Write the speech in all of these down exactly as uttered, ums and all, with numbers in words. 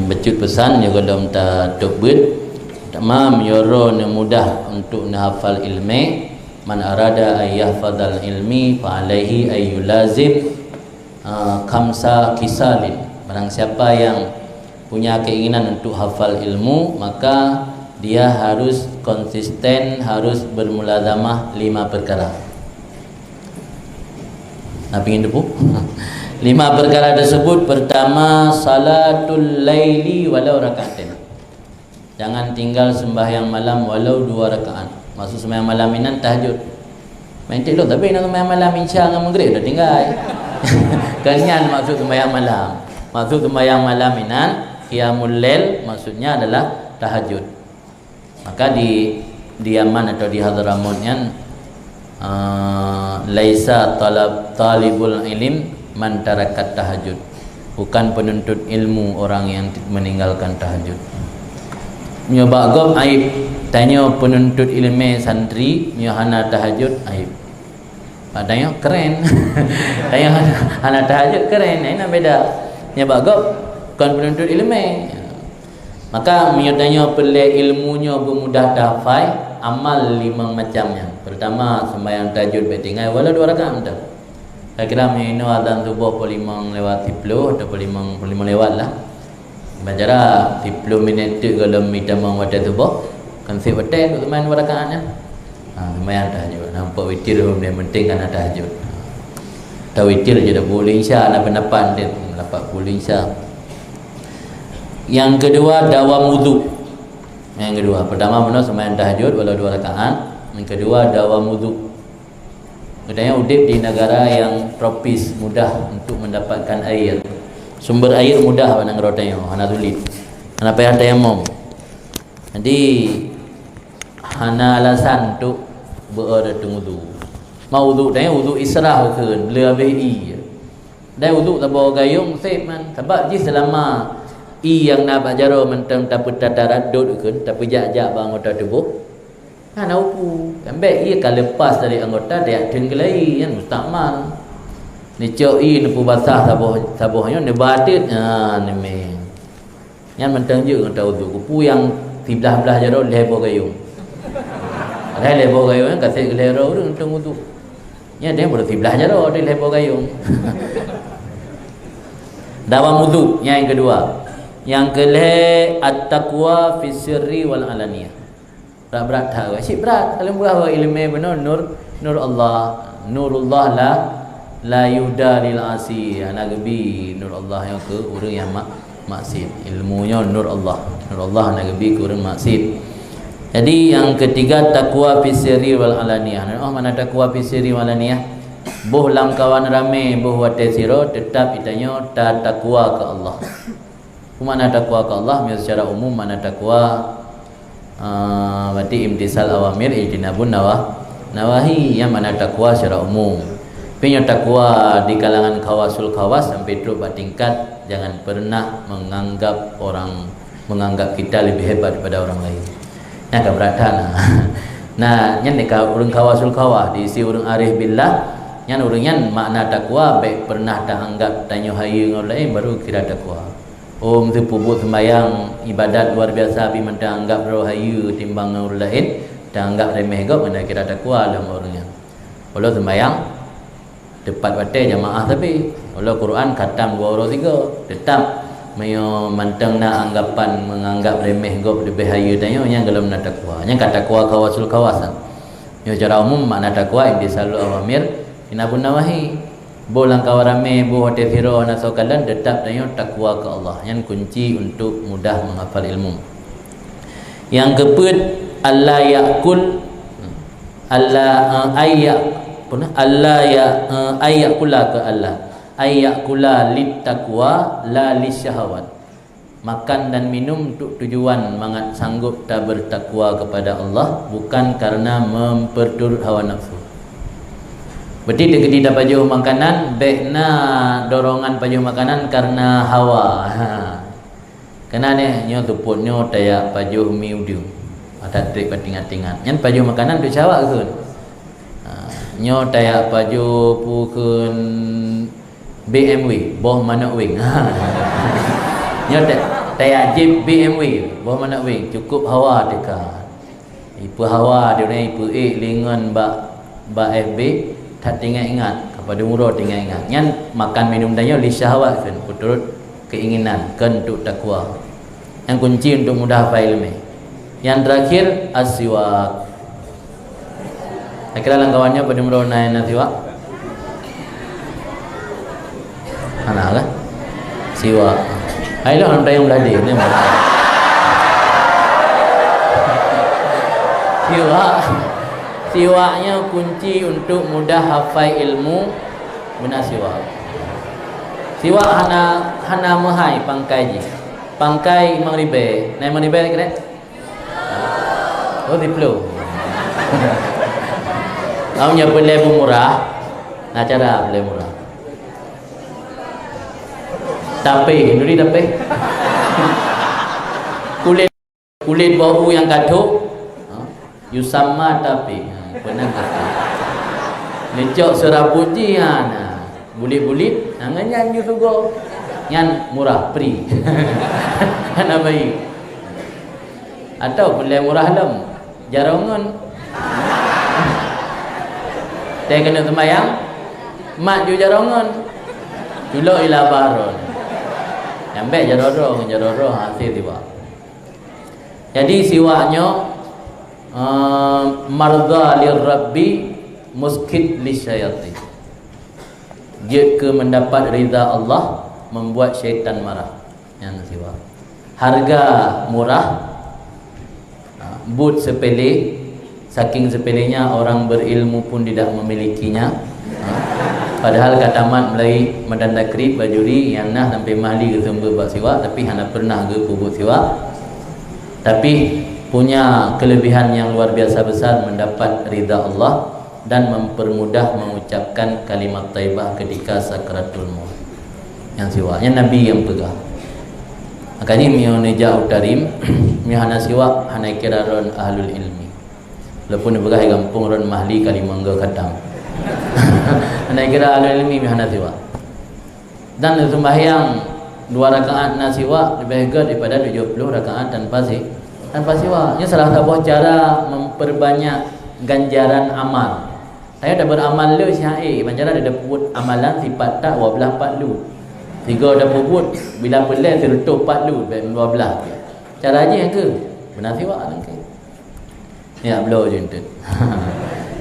Bacut peusan nyang gohlom tatôb beuet. Tamam, yoro neuh mudah untuk neuhafal ilmé. Man arada an yahfazal ilmi fa alaihi an yulazim, ah, khamsa khisalin. Barang siapa yang punya keinginan untuk hafal ilmu, maka dia harus konsisten, harus bermulazamah lima perkara. Nah, pingin teupeu? Lima perkara tersebut, pertama, salatul laili walau rakaatain. Jangan tinggal sembahyang malam walau dua rakaat. Maksud sembahyang malam inan tahajud. Main tidur, tapi nak sembahyang malam isya ngon maghrib dah tinggal. Kan nyan maksud sembahyang malam. Maksud sembahyang malam inan qiyamul lail, maksudnya adalah tahajud. Maka di, di Yaman atau di Hadramaut nyan, ah, laisa talab, talibul ilim man tarakat tahajud. Bukan penuntut ilmu orang yang meninggalkan tahajud. Nyoe bak gob aib, tanyoe penuntut ilmu santri, nyoe hana tahajud, aib. Bak tanyoe keren. Tanyoe hana, hana tahajud, keren. Nah, ini beda. Nyoe bak gob kon penuntut ilmu. Maka meunyoe tanyoe peureulée ilmu nyoe beumudah tahafai, amal limong macam nyan. Pertama, sembahyang tahajud bék tinggai walau dua rakaat mantong. Kira-kira meunyoe inoe azan suboh pukul limong lewat siplôh atau pukul limong, pukul limong lewat lah. Bacara siplôh minit teuk gohlom mita mong watée suboh, kan sép watée untuk sembahyang dua rakaat nyan. Ha, sembahyang tahajud. Nampak witir yang penting kan tahajud. Tahu witir je dah pukul insya, ada pendapat dia. Lapak pukul insya. Yang kedua, dawam wudu. Yang kedua, pertama benar sembahyang tahajud walau dua rakaat. Yang kedua, dawam wudu. Katanya udép di negara yang tropis, mudah untuk mendapatkan air. Sumber air mudah bak nanggroe tanyoe, hana sulit. Hana payah tayamum. Jadi hana alasan untuk beu-, beureutung wudu. Ma wudu tanyoe wudu israh kheun, le habéh ie. Dan wudu saboh gayung sép man. Sabab jih selama ie nyang na bak jaroe mantong tapeuta-, taraddud kheun, tapeujak-jak bak anggota tuboh, hana upu. Ambek ie ka lepas dari anggota, tajak theun keulai, nyan mustakmal. Neucok ie neupeubasah saboh, saboh nyoe neuba ateuet, ha, neumeng. Nyan mantong jeuet ngon tawudu. Keupeue nyang siblah-blah jaroe lhèe boh gayung. Padahai lhèe boh gayung nyan ka sép keu lhèe droe ureueng mantong wudu. Nyan deh baru siblah jaroe di lhèe boh gayung. Dawam wudu, nyan nyang keudua. Nyang keulhèe, at-taqwa fis sirri wal alaniyah. Brat-brat that, cit brat. Kalau meurunoe ileumèe bunoe nur, nur Allah. Nurullah la, la yuhda lil asi. Hana geubi nur Allah nyoe keu ureueng nyang mak-, maksiet. Ilmu nyoe nur Allah. Nur Allah hana geubi keu ureueng maksiet. Jadi nyang keutiga, taqwa fis sirri wal alaniyah. Oh, mana taqwa fis sirri wal alaniyah? Boh lam kawan ramé, boh watèe sidroe, teutap geutanyoe tatakwa keu Allah. Peue makna takwa keu Allah? Meunyoe secara umum makna takwa, ah, berarti imtisal awamir, ijtinabun nawa-, nawahi. Nyan makna takwa secara umum. Tapi nyoe takwa di kalangan khawasul khawas sampai trok bak tingkat jangan pernah menganggap orang, menganggap kita lebih hebat daripada orang lain. Nyan ka brat that na. Nah, nyan ka ureueng khawasul khawas, diisi ureueng arif billah. Nyan ureueng nyan makna takwa, bèk pernah taanggap tanyoe hayeue ngon ureueng laén, baru kira takwa. Oh, meuseu peubuet seumbahyang, ibadat luar biasa, tapi mantong anggap droe hayeue timbang ngon ureueng laén, taanggap remeh gob, hana kira takwa lom ureueng nyan. Walau seumbahyang teupat watèe jamaah sabe, walau Quran khatam dua uroe sigoe, teutap meunyoe mantong na anggapan meunganggap remeh gob leubeh hayeue tanyoe, nyan gohlom na takwa. Nyan ka takwa khawasul khawas nyan. Nyoe secara umum makna takwa imtisalul awamir, ijtinabun nawahi. Boh lam kawan ramé, boh watèe sidroe hana soe kalon, teutap tanyoe takwa keu Allah. Nyan kunci untuk mudah menghafal ilmu. Nyang keupeuet, alla yakul, alla, eh, ayya-, apa na? Alla ya-, eh, ayyakula keu Allah. Ayyakula lit taqwa la lis syahawat. Makan dan minum untuk tujuan mangat sanggup tabertakwa kepada Allah, bukan karena memperturut hawa nafsu. Berarti teukeudi tapajoh makanan, bèk na dorongan pajoh makanan karena hawa. Ha. Keunan nyoe seupôt nyoe tajak pajoh mi udeueng. Atat trép ka tingat-tingat. Nyan pajoh makanan untuk syahwat kheun. Ha, nyoe tajak pajoh peue kheun, B M W, boh manok weng. Ha. Nyoe ta-, Tajak jieb B M W, boh manok weng, cukup hawa teuka. Ipeuhawa di ureueng, ipeuék lingon bak, bak F B, that teuingat-ingat, ka padum uroe teuingat-ingat. Nyan makan minum tanyoe li syahwat kheun, peuturot keinginan, kheun untuk takwa. Nyang kunci untuk mudah hafai ileumèe. Nyang terakhir, as-siwak. Kira-kira lam kawan nyoe padum droe na nyang na siwak? Hana kan? Siwak. Hai lah, orang yang beladé ni. Siwak. Siwak nyoe kunci untuk mudah hafai ilmu, beuna siwak. Siwak hana, hana meuhai pangkai jih. Pangkai limong ribèe. Na limong ribèe kira? Oh, siploh. Kamu nyoe peureulèe murah. Nah, cara peureulèe murah. Tapéh, duri tapéh. Kulét, kulét boh u nyang ka thôk. Ha? Yusamma tapéh. Ha, peureunah tapéh. Neucok seurabot jih, ha, nah. Bulit-bulit, ha, ngon nyan yue sugoe. Nyan murah, free. Hana bayeue. Atawa peureulèe murah lom, jaroe ngon. Teuh keuneuk seumayang, mat ju jaroe ngon. Culok ila baron. Nyang bèk jaroe droe ngon jaroe droe, ha, até tiba. Jadi siwak nyoe, eh, mardha lirabbi, muskit lisyayatin. Jeuet keu mendapat ridha Allah, membuat syaitan marah. Nyan siwak. Harga murah, ha, buet sepele, saking sepelenya orang berilmu pun tidak memilikinya. Ha, padahal ka tamat mulai madan takrib, bajuri, nyang na sampai mahli geuseumeubeuet bak siwak, tapi hana pernah geupeubuet siwak. Tapi punya kelebihan yang luar biasa besar, mendapat ridha Allah dan mempermudah mengucapkan kalimat thaibah ketika sakaratul maut. Nyang siwak, nyan Nabi nyang peugah. Makajih meunyoe neujak u Tarim, meunyoe hana siwak, hana kira droen ahlul ilmi. Walaupun neupeugah di gampông droen mahli ka limong goe khatam. Hana kira ahlul ilmi meunyoe hana siwak. Dan seumayang dua rakaat na siwak leubeh gét daripada tujoh ploh rakaat tanpa si-, tanpa siwak. Nyoe salah saboh cara memperbanyak ganjaran amal. Tanyoe tabeuramal le siat, eh, ban cara tapeubuet amalan sipat that dua blaih pat lheuh. Sigoe tapeubuet bila peureulèe sireutôh pat lheuh, bèk dua blaih. Cara jih nyang keu beuna siwak nyang keu. Ya, bloe je enteuk.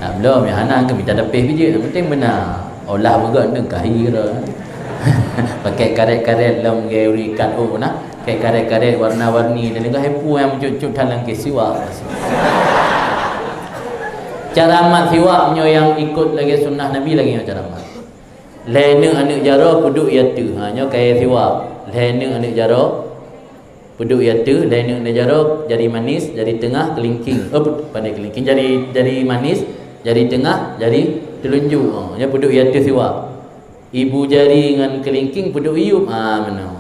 Ya, bloe meuhana keu mita tapéh bijéh, yang penting beuna. Olah beugöt enteuk kahi kira. Pakai karet-karet lom geuri kat oh nah. Pakai karet-karet warna-warni dan juga hepu yang cut-cut dalam ke siwak. Cara mat siwak meunyoe nyang ikut lagèe sunnah Nabi lagèe nyoe cara mat. Lhèe neuk aneuk jaroe peuduek i ateueh. Ha, nyoe kaya siwak. Lhèe neuk aneuk jaroe peuduek i ateueh, lhèe neuk aneuk jaroe, jari manis, jari teungoh, keulingking. Oh, put-, pandai keulingking. Jari, jari manis, jari teungoh, jari telunjuk. Oh, nyoe peuduek i ateueh siwak. Ibu jari ngon keulingking peuduek i yup. Ha, meunoe.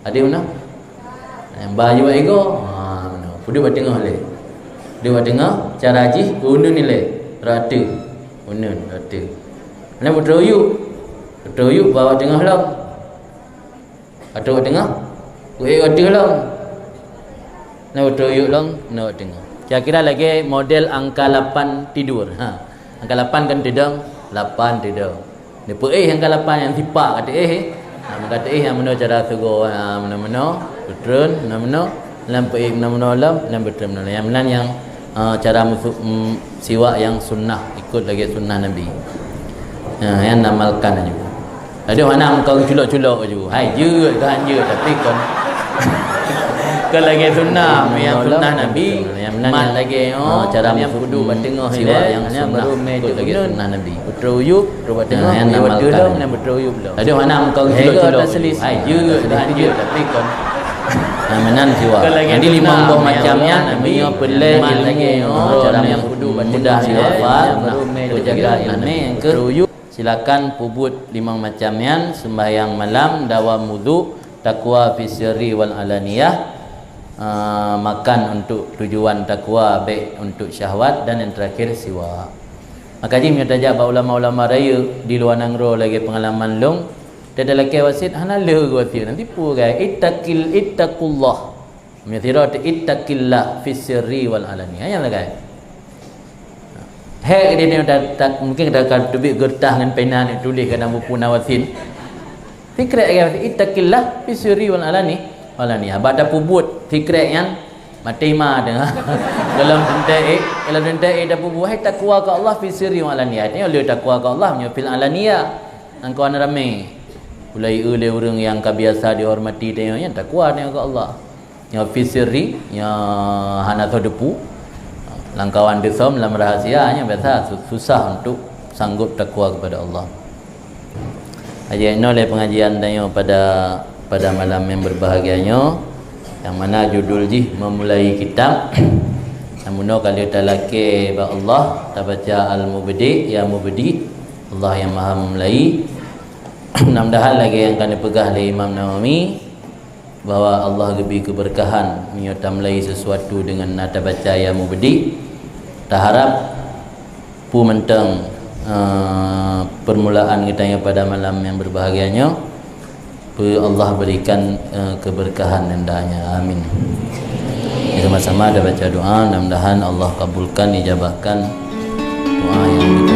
Adak meunoe? Nyang ba yup igoe. Ha, meunoe. Peuduek bak teungoh lé. Peuduek bak teungoh, cara jih uneun ilèe. Rot ateueh. Uneun, rot ateueh. Meunan peutrok yup. Peutrok yup bak teungoh lom. Ateueh teungoh, kuék ateueh lom. Na beutôi yuk lom, na teungoh. Kira-kira lagèe model angka lapan tidur. Ha. Angka lapan kan teudong, lapan teudong. Neupeuéh angka lapan nyang sipak ka teuéh, eh. Ha, meuka teuéh nyang meunoe cara sigoe, ha, meunoe-meunoe, beutreun, meunoe-meunoe, lam peuéh meunoe-meunoe lom, lam beutreun meunoe. Nyang meunan nyang, ha, cara musu-, mm, siwak nyang sunnah, ikut lagèe sunnah Nabi. Ha, nyang amalkan laju. Adoh, hana meuka geuculok-culok laju. Hai, jeuet keu han jeuet, tapi kon, kon lagèe sunnah, nyang sunnah Nabi, mat lagèe nyoe, cara nyang peuduek bak teungoh siwak ilèe, nyang sunnah, baru mé ikut lagèe sunnah Nabi. Beutôi yub, beutôi bak teungoh, nyang amalkan. Adoh, hana meuka geuculok-culok laju. Hai, jeuet keu han jeuet, tapi kon, ha, meunan siwak. Jadi limong boh macam nyan, meunyoe peureulèe ilmu, cara nyang mudah dihafal, baru mé ikut lagèe sunnah Nabi. Silakan peubuet limong macam nyan, seumbahyang malam, dawam wudu, takwa fi sirri wal alaniyah, eh, makan untuk tujuan takwa, bèk untuk syahwat, dan yang terakhir siwak. Maka jih meunyoe tajak bak ulama-ulama rayeuk di luwa nanggroe lagèe peungalaman lôn, Teutalakée wasiet hana lé geuwasiet, nanti peue gai? Ittaqil, ittaqullah. Meunyoe sidroe teu ittaqillah fis sirri wal alani. Nyan lagée. Hek dia ni ta, ta, mungkin ta ka teubiet geureutah ngon pena ni tuléh keu dalam buku na wasiet. Sikrek gai, ittaqillah fis sirri wal alani. Alani. Haba tapeubuet sikrek nyan, maté ma teuh. Dalam teuntée, dalam teuntée tapeubuet, hai takwa keu Allah fis sirri wal alani. Artinya le takwa keu Allah meunyoe fil alaniya. Nangkoe ramé. Ulai eu lé ureuëng nyang ka biasa dihormati tanyoe nyan takwa tanyoe keu Allah. Nyoe fis sirri, nyoe hana soe teupeu. Lamkawan teusom lam rahasia nyan biasa su-, susah untuk sanggup takwa kepada Allah. Aja inoe lé pengajian tanyoe pada, pada malam yang berbahagia nyoe, yang mana judul jih memulai kitab. Namun ka lheueh talakée bak Allah, tabaca Al-Mubdi, Ya Mubdi, Allah yang Maha Memulai. Mudah-mudahan lagée nyang ka neupeugah lé Imam Nawawi, bahwa Allah geubri keubeurkahan meunyoe tamulai sesuatu deungon na tabaca Ya Mubdi. Taharab peue mantong, eh, permulaan geutanyoe pada malam yang berbahagia nyoe, peue Allah berikan, eh, keberkahan hendaknya. Amin. Sama-sama tabaca doa, mudah-mudahan Allah kabulkan, ijabahkan doa yang